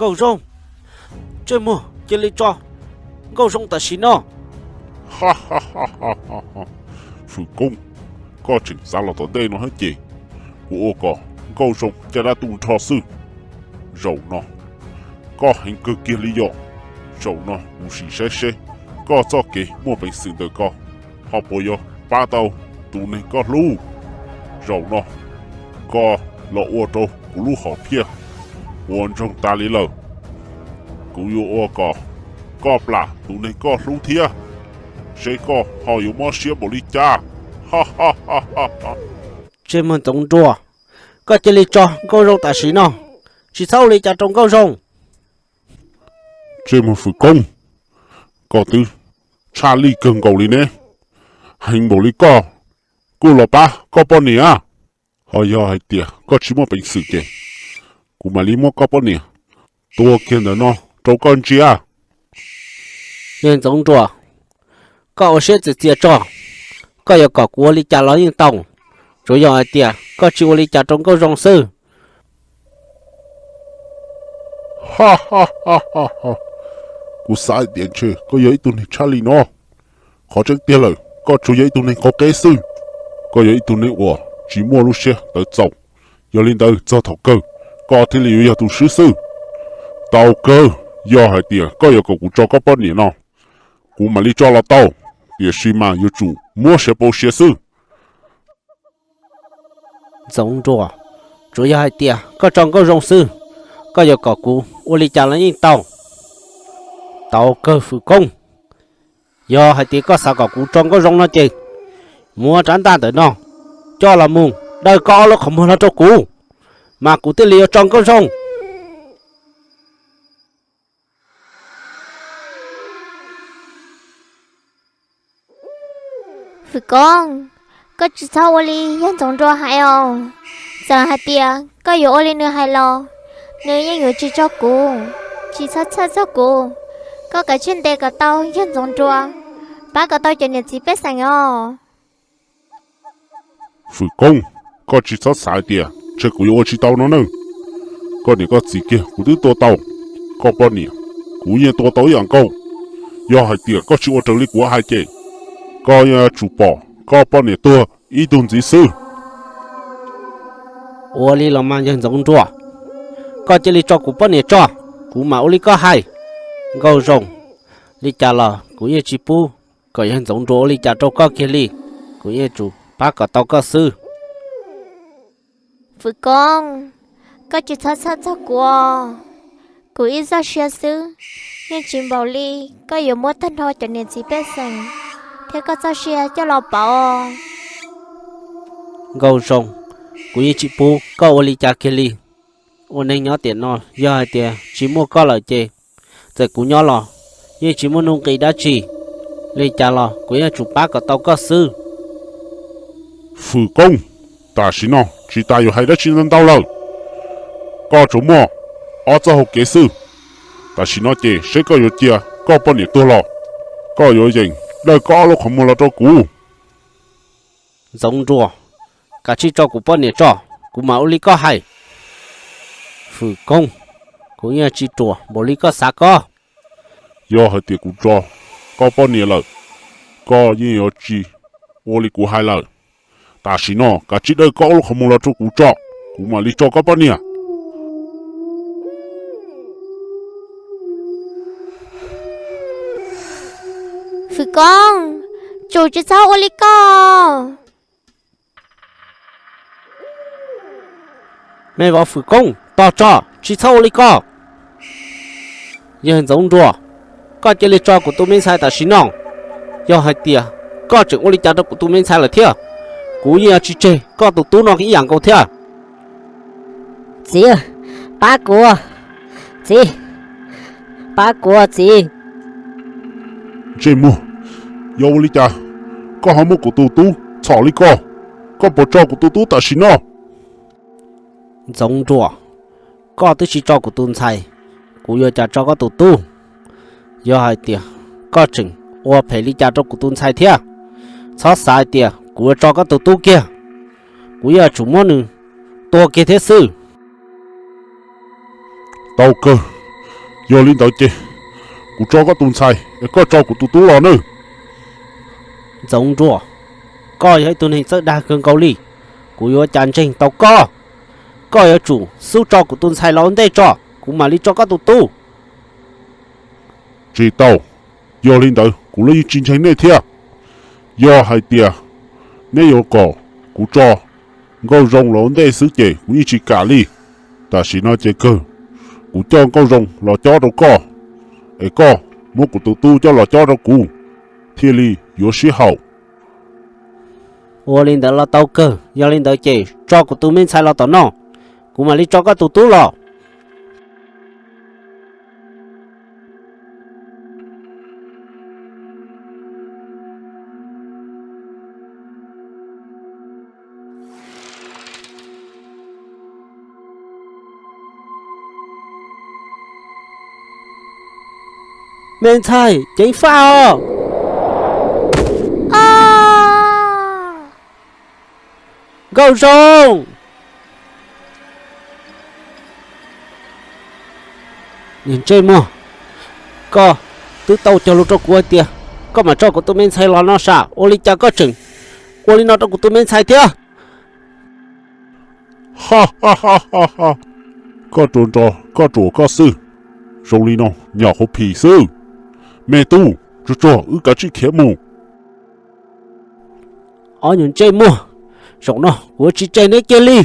Nkauj Zoo, ntsej muag, cia li tso Nkauj Zoo tam sim no. Fwm Koob, koj tseem xav los tom ntej no thiab ces, kuv ua kom Nkauj Zoo caj dab tu nrho xwb. Zaum no koj heev kawg kiag li yom. Zaum no kuv sim saib seb koj txoj kev muaj peev xwm ntawm koj ho puas yuav pab tau tus neeg koj hlub. Zaum no koj los ua rau kuv lub hom phiaj uas ntsoog tas li lawm. Kuv yuav ua kom koj plam tus neeg koj hlub thiab, seb koj ho yuav mob siab npaum li cas. Ntsej muag Ntxoov Nruas, koj cia li tso Nkauj Zoo tam sim no, tsis txhob ua li cas rau Nkauj Zoo. Ntsej muag Fwm Koob, koj twb tshaj lij kawg nkaus li ne. Heev npaum li koj kuj los pab koj poj niam. Ho yog hais tias koj tsis muaj peev xwm ces kuv mam li muab koj poj niam tua kiag ntawm no rau koj ntsia. Yawg Ntxoov Nruas, koj ua siab txias txias tso, koj yuav kom kuv ua li cas los yeej tau, tsuas yog hais tias koj tsis ua li cas rau Nkauj Zoo xwb. Kuv xav hais tias ntshe koj yog ib tug neeg tshaj lij no. Qhov tseeb tiag lawm koj tsuas yog ib tug neeg qaug qeb xwb. Koj yog ib tug neeg uas tsis muaj lub siab tawv txaus. Yog li ntawd txog thaum kawg koj thiaj li yuav yog tus swb xwb. Tau kawg, yog hais tias koj yuav kom kuv tso koj poj niam no, kuv mam li tso los tau, tiam sis mas yuav tsum muab siav pauv siav xwb. Ntxoov Nruas, tsuas yog hais tias koj tso Nkauj Zoo xwb, koj yuav kom kuv ua li cas los yeej tau. Tau kawg Fwm Koob, yog hais tias koj xav kom kuv tso Nkauj Zoo no ces, muab rab ntaj ntawm no coj los mus dawj koj ob lub qhov muag los rau kuv, mas kuv thiaj li yuav tso Nkauj Zoo. Fwm Koob, koj tsis txhob ua li yawg Ntxoov Nruas hais os. Txawm hais tias koj yuav ua li nws hais los, nws yeej yuav tsis tso kuv. Tsis txhob txhawj txog kuv, koj kav tsij ntes kom tau yawg Ntxoov Nruas, pab kom tau cov niam txiv pej xeem os. Fwm Koob, koj tsis txhob xav hais tias ntshe kuv yuav ua tsis tau no nawb. Koj niam koj txiv kiag kuv twb tua tau, koj poj niam kuv yeej tua tau ib yam nkaus. Yog hais tias koj tsis ua raws li kuv hais ces, koj yuav tsum pom koj poj niam tuag ib tug ntxiv xwb. Ua li los mas yawg Ntxoov Nruas, koj cia li tso kuv poj niam tso, kuv mam ua li koj hais. Nkauj Zoo, li cas los kuv yeej tsis pub kom yawg Ntxoov Nruas ua li cas rau koj kiag li. Kuv yeej tsum pab kom tau koj xwb. Fwm Koob, koj tsis txhob txhawj txog kuv os. Kuv ib txoj sia xwb, yeej tsis npaum li koj yuav muab tag nrho cov niam txiv pej xeem thiab koj txoj sia coj los pauv. Nkauj Zoo, kuv yeej tsis pub koj ua li cas kiag li. Ua neeg nyob tiam no yog hais tias tsis muaj koj lawm ces, txawm kuv nyob los yeej tsis muaj nuj nqis dab tsi. Li cas los kuv yeej tsum pab kom tau koj xwb. Fwm Koob, tam sim no tsis tas yuav hais dab tsi ntau ntau lawm. Koj tsuas muaj ob txoj hau kev xwb. Tam sim no ces seb koj yuav cia koj poj niam tuag los koj yuav yeem dawj koj ob lub qhov muag los rau kuv. Ntxoov Nruas, kav tsij tso kuv poj niam tso, kuv mam ua li koj hais. Fwm Koob, kuv yeej tsis ruam npaum li koj xav ko. Yog hais tias kuv tso koj poj niam lawm, koj yeej yuav tsis ua li kuv hais lawm. Tam sim no kav tsij dawj koj ob lub qhov muag los rau kuv tso, kuv mam li tso koj poj niam. Fwm Koob, tsum tsis txhob ua li ko. Me vauv Fwm Koob, tos tso, tsis txhob ua li ko. Yawg Ntxoov Nruas, koj cia li tso kuv tus me ntxhais tam sim no. Yog hais tias koj tseem ua li cas rau kuv tus me ntxhais lawm thiab, kuv yeej yuav tsis tseg koj tus tub no ib yam nkaus thiab. Txiv, pab kuv, txiv, pab kuv txiv. Ntsej muag, yog ua li cas koj ho muab kuv tus tub txhom li ko? Koj puas tso kuv tus tub tam sim no? Ntxoov Nruas, koj twb tsis tso kuv tus ntxhais, kuv yuav cas tso koj tus tub? Yog hais tias koj tseem ua phem li cas rau kuv tus ntxhais thiab, txhob xav hais tias kuv yuav tso koj tus tub kiag. Kuv yeej yuav tsum muab nws tua kiag thiab xwb. Tau kawg, Yog li ntawd ces kuv tso koj tus ntxhais es koj tso kuv tus tub los nawb. Ntxoov Nruas, koj yog ib tug neeg txawj dag kawg nkaus li. Kuv yuav ua cas ntseeg tau koj? Koj yuav tsum xub tso kuv tus ntxhais los ua ntej tso, kuv mam li tso koj tus tub. Tsis tau, yog li ntawd kuv los yeej tsis ntseeg nej thiab. Yog hais tias neb yuav kom kuv tso Nkauj Zoo los ua ntej xwb ces kuv yeej tsis kam li. Tam sim no ces kawg, kuv coj Nkauj Zoo los cob rau koj, es koj muab kuv tus tub coj los cob rau kuv, thiaj li yuav sib haum. Ua li ntawd los tau kawg, yog li ntawd ces tso kuv tus me ntxhais los tom no, kuv mam li tso koj tus tub los. Me ntxhais, ceev faj os! Nkauj Zoo! Niag ntsej muag, koj twb tau cog lus rau kuv hais tias koj mam tso kuv tus me ntxhais los no sam, ua li cas koj tseem ua li no rau kuv tus me ntxhais thiab? Koj ruam nrog koj ruam koj xwb, zoo li no nyuam qhuav phim xwb. Me tub, tsuag tsuag wb kav tsij khiav mus. Ob nyuag ntsej muag, zaum no kuv yuav tsis tseg neb kiag li.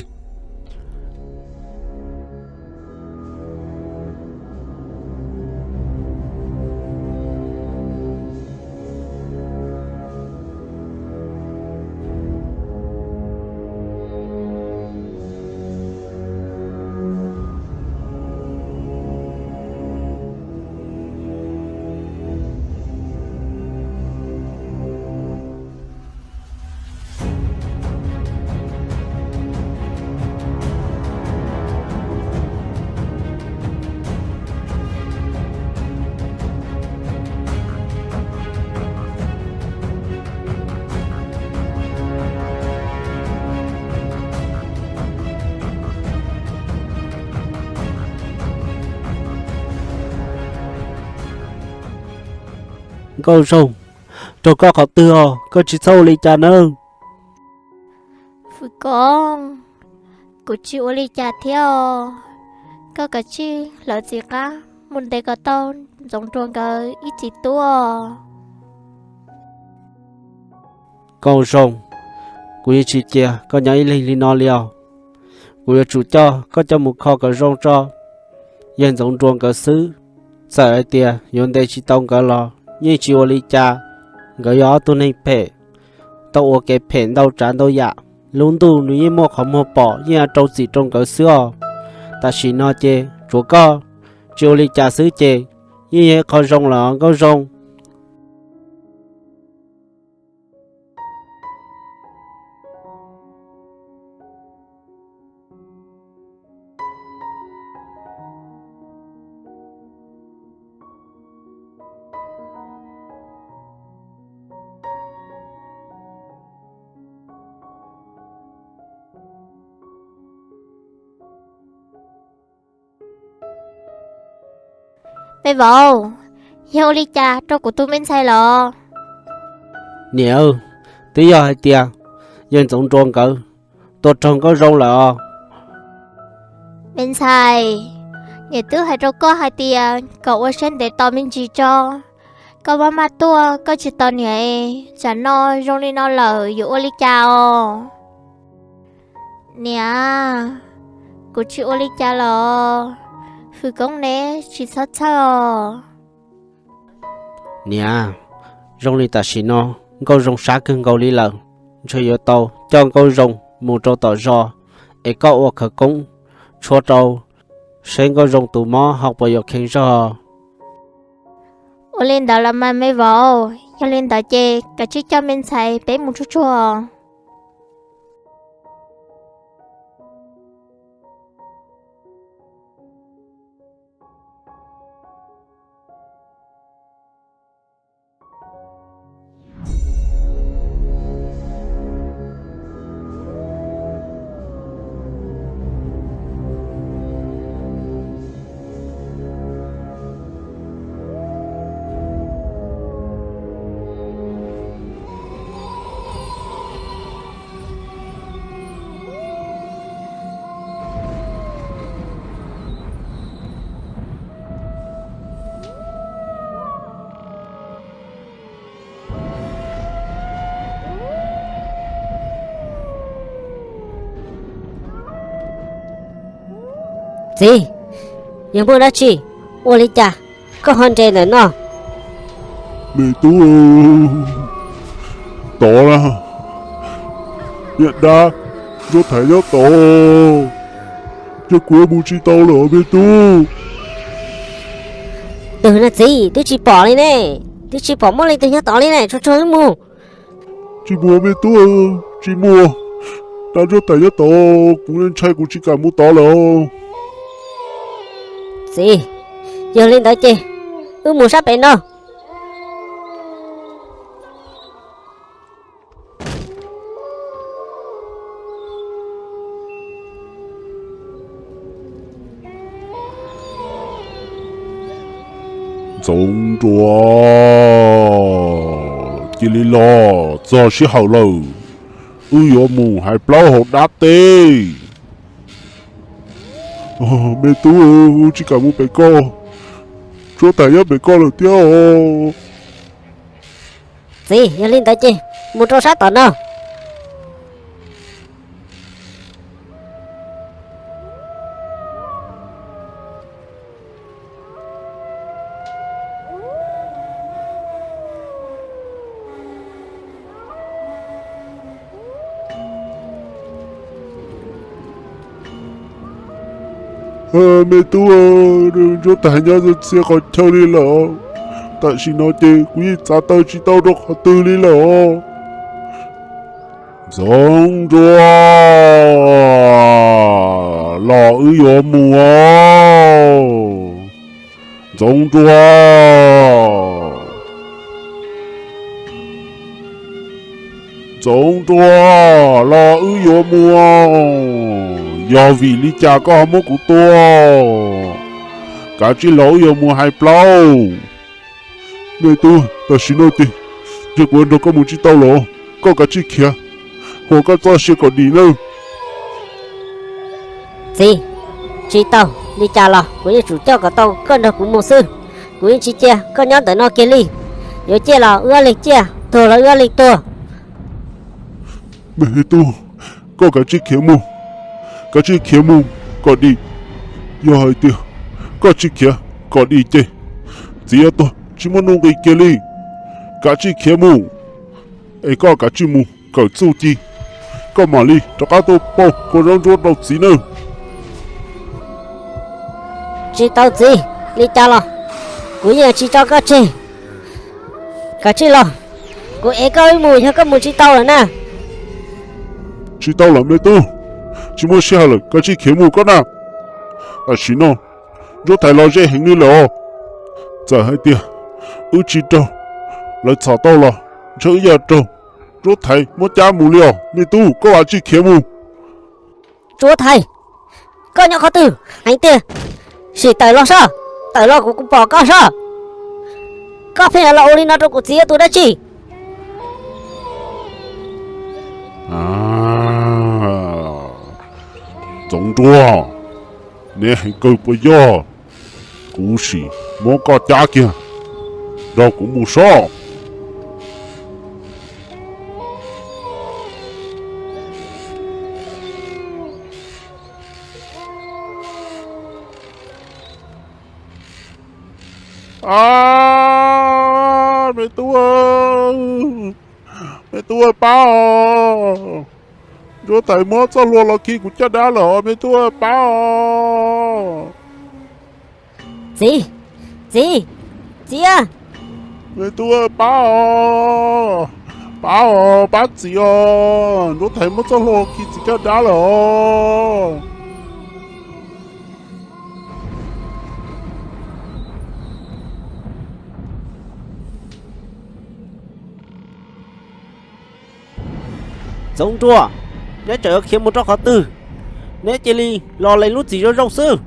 Nkauj Zoo, rau koj qhov twg os, koj tsis txhob ua li cas nawb. Fwm Koob, kuv tsis ua li cas thiab os. Koj kav tsij hlawv txiv qab mus ntes kom tau Ntxoov Nruas nkawd ib txiv tub. Nkauj Zoo, kuv yeej tsis cia koj nyob ib leeg li no li os. Kuv yuav tsum coj koj coj mus kho kom zoo tso yawg Ntxoov Nruas nkawd xwb. Txawm hais tias yuav ntes tsis tau nkawd los yeej tsis ua li cas. Nkawd yog ob tug neeg phem, tau ua kev phem ntau tsav ntau yam. Lub ntuj nws yeej muaj qhov muag pom, yeej rau txim rau nkawd xwb os. Tam sim no ces tsuav koj tsis ua li cas xwb ces yeej yog ib qho zoo lawm os Nkauj Zoo. Me vauv, yog ua li cas rau kuv tus me ntxhais los? Niam, twb yog hais tias yawg Ntxoov Nruas nkawd tua raug Nkauj Zoo lawm os. Me ntxhais, niam twb hais rau koj hais tias kom ua siab ntev tos me ntsis tso. Koj maj maj tuaj, koj tsis tos niam, tsam no zoo li no lawm yuav ua li cas os? Niam, kuv tsis ua li cas los, Fwm Koob neb tsis txhob txhawj os. Niam, zoo li tam sim no Nkauj Zoo sab kawg nkaus li lawm, ntshe yuav tau coj Nkauj Zoo mus rau tom zos es koj ua khawv koob tshuab rau seb Nkauj Zoo tus mob ho puas yuav kheev zog. Ua li ntawd los mas me vauv, yog li ntawd ces kav tsij coj me ntxhais peb mus tsuag tsuag. Txiv, yog muaj dab tsi, ua li cas koj ho nres ntawm no? Me tub, tod na, niam dab, Ntsuab Thaiv nyob tod, yog kuv mus tsis tau lawm me tub. Twg na txiv, twb tsis pom li ne, twb tsis pom muaj leej twg nyob tod li ne, tsuag tsuag wb mus. Tsis mus me tub, tsis mus, dab Ntsuab Thaiv nyob tod, kuv ntshai kuv tsis kam mus tod lawm. Txiv, yog li ntawd ces wb mus sab pem no. Ntxoov Nruas cia li los txog sij hawm lawm, wb yuav mus hais plaub hauv dab teb. Me tub, tsis kam mus pem koj, Ntsuab Thaiv nyob pem koj lawm thiab os. Txiv, yog li ntawd ces mus rau sab tom no. Me tub, Ntsuab Thaiv nyob txhia qhov chaw li lawm, tam sim no ces kuv yeej txav taw tsis tau rau qhov twg li lawm os. Ntxoov Nruas, los wb yuav mus os. Ntxoov Nruas, Ntxoov Nruas, los wb yuav mus. Yog vim li cas koj ho muab kuv tua? Kav tsij los wb yuav mus hais plaub. Me tub, tam sim no ces yog kuv nrog koj mus tsis tau los, koj kav tsij khiav, huas koj txoj sia kom dim nawb. Txiv, tsis tau, li cas los kuv yeej tsum coj kom tau koj nrog kuv mus xwb. Kuv yeej tsis cia koj nyob ntawm no kiag li. Yuav ciaj los wb ob leeg ciaj, tuag los wb ob leeg tuag. Me tub, koj kav tsij khiav mus, kav tsij khiav mus kom dim. Yog hais tias koj tsis khiav kom dim ces txiv yuav tuag tsis muaj nuj nqis kiag li. Kav tsij khiav mus, es koj kav tsij mus kawm txuj ci, koj mam li rov qab tuaj pauj kua zaub ntsuab rau txiv nawb. Tsis tau txiv, li cas los kuv yeej tsis tso koj tseg. Kav tsij los, kuv ev koj wb mus yog koj mus tsis tau lawm na. Tsis tau lawm me tub, tsis muaj sij hawm lawm, kav tsij khiav mus koj na. Tam sim no Ntsuab Thaiv los ze heev li lawm os. Txawm hais tias wb tsis raug lawv txhom tau los ntshe wb yuav raug Ntsuab Thaiv muab cab mus li os. Me tub, koj kav tsij khiav mus. Ntsuab Thaiv, koj nyob qhov twg heev tiag? Sim tawm los soj, tawm los kuv pom koj soj. Koj pheej los ua li no rau kuv txiv tus dab tsi? Txoov Nruas, neb heev kawg puas yog? Kuv sim muab koj cab kiag nrog kuv mus soj. Me tub, me tub pab os. Ntsuab Thaiv muab txoj hlua los khi kuv caj dab lawm os, me tub pab os. Txiv, txiv, txiv a, me tub pab os, pab os, pab txiv os. Ntsuab Thaiv muab txoj hlua khi txiv caj dab lawm os. Txoov Nruas, neb tseem yuav khiav mus rau qhov twg? Neb cia li los lees lub txim zoo zoo xwb.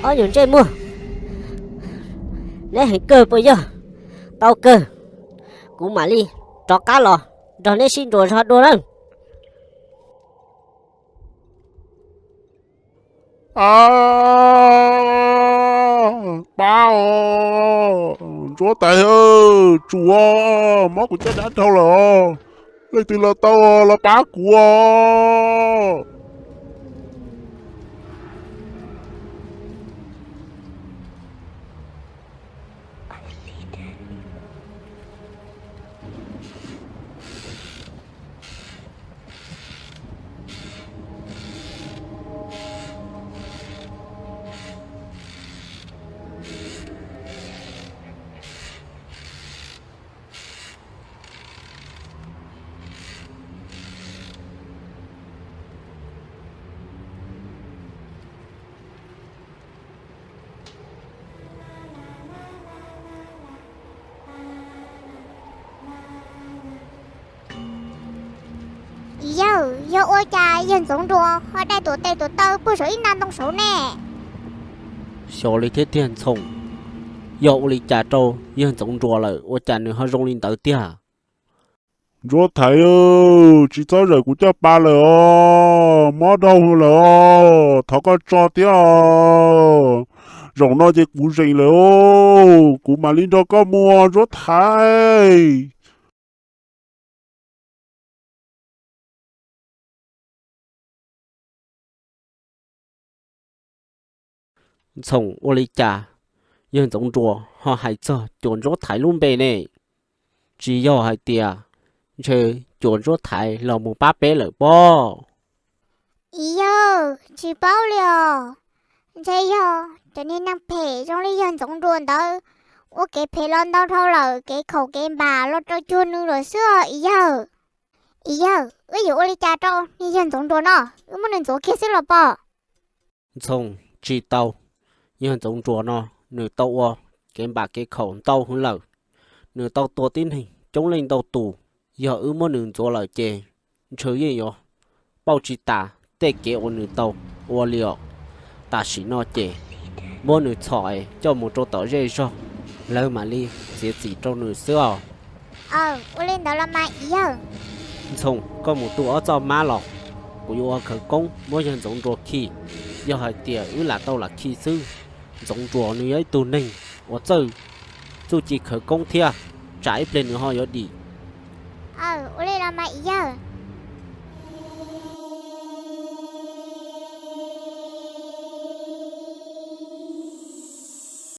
Ob nyuag ntsej muag, neb heev kawg puas yog? Tau kawg, kuv mam li rov qab los nrog neb sib nruas zog dua nawb. A, pab os, Ntsuab Thaiv, tsum os, mob kuv caj dab dhau lawm os. Leej twg los tau los pab kuv os. Yawg, yog ua cas yawg Ntxoov Nruas ho dai tuam tes tuam taw puag saum ib nta ntoo saud ne? Xyov li thiab tiag Ntxhoo, yog ua li cas rau yawg Ntxoov Nruas lawm ua cas nws ho zoo li ntawd tiag? Ntsuab Thaiv, tsis txhob zawm kuv caj pas lawm os, mob dhau lawm os, thov koj tso thiab os. Zaum no ces kuv zeem lawm os, kuv mam li nrog koj mus Ntsuab Thaiv. Ntxhoo, ua li cas yawg Ntxoov Nruas ho hais txog Cuas Ntsuab Thaiv lub npe ne? Tsis yog hais tias ntshe Cuas Ntsuab Thaiv los mus pab peb lawm pob? Yawg, tsis paub li os. Ntshe yog cov niag neeg phem zoo li yawg Ntxoov Nruas ntawd ua kev phem los ntau dhau lawm, kev khaum kev npam los rau cuag nws lawm xwb os yawg. Yawg, wb yuav ua li cas rau niag yawg Ntxoov Nruas no? Wb muab nws ntxuav kiag xwb los pob? Ntxhoo, tsis tau. Yawg Ntxoov Nruas no nws tau ua kev npam kev khaum ntau heev lawm, nws tau tua tib neeg coob leej ntau tus. Yog wb muab nws ntxuav lawm ces ntshe yeej yuav pauj tsis tas tej kev uas nws tau ua li os. Tam sim no ces muab nws txhom coj mus rau tom zej zog, lawv mam li txiav txim rau nws xwb os. Aw, ua li ntawd los mas yawg. Ntxhoo, koj mus tu ob txoj mab los, kuv yuav ua khawv koob muab yawg Ntxoov Nruas khi. Yog hais tias wb lam tau lam khi xwb, Ntxoov Nruas nws yog ib tug neeg uas txawj txuj ci khawv koob thiab, tsam ib pliag nws ho yuav dim. Aw, ua li los mas yawg.